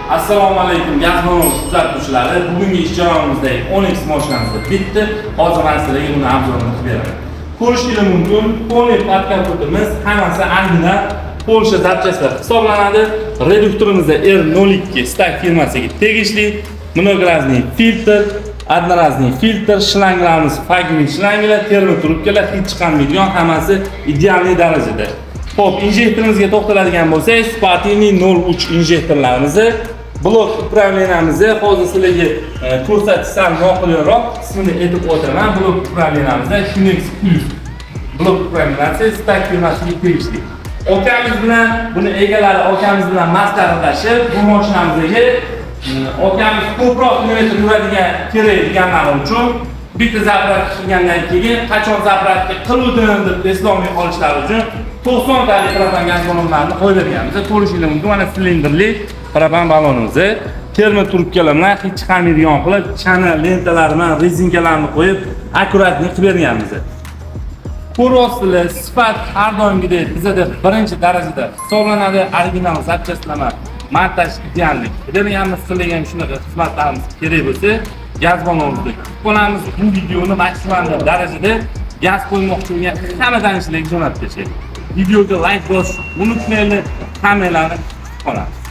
Assalomu alaykum, gaz ballon kuzatuvchilari. Bugungi ish jarayonimizdagi Onix mashinamizda bitti. Hozir men sizlarga buni обзор ini qilib beraman. Ko'rishingiz mumkin, полный подкапот imiz hammasi original Polsha запчасть lar hisoblanadi. Reduktorimizda R02 STAG firmasiga tegishli многоразный filtr, одноразный filtr, shlanglarimiz Fagmin shlanglar, термотрубка lar hid chiqarmaydigan, hammasi идеальный darajada. Xo'p, injektorimizga to'xtaladigan bo'lsak, спортивный 03 injektorlarimizni, blok управления mizni hozir sizlarga ko'rsatish sal noqulayroq, ismini aytib o'taman. Blok управления mizda Shunex Plus blok управления si STAG firmasiga tegishli. Okamiz bilan, buni egalari okamiz bilan maslahatlashib, bu mashinamizga okamiz ko'proq kilometr yuradigan kerak deganlari uchun bitta заправка qilgandan keyin qachon заправка qiluvdim deb eslolmay qolishlari uchun 90 talik propan gaz ballonlarini qo'yib berganmiz. Ko'rishingiz mumkin, mana silindrli propan ballonimizni термотрубка lar bilan hid chiqarmaydigan qilib, chana lentalari bilan rezinkalarni qo'yib, аккуратный qilib berganmiz. Ko'ryapsizlar, sifat har doimgidek bizada birinchi darajada hisoblanadi. Original запчасть lar, montaj идеальный berganmiz. Sizlarga ham shunaqa xizmatlarimiz kerak bo'lsa, gaz ballonimizda kutib qolamiz. Bu videoni maksimal darajada gaz qo'ymoqchi bo'lgan hamma tanishlarga jo'natib tashlaylik. Videoga layk bosishni unutmanglar, hammanglarni kutib qolamiz.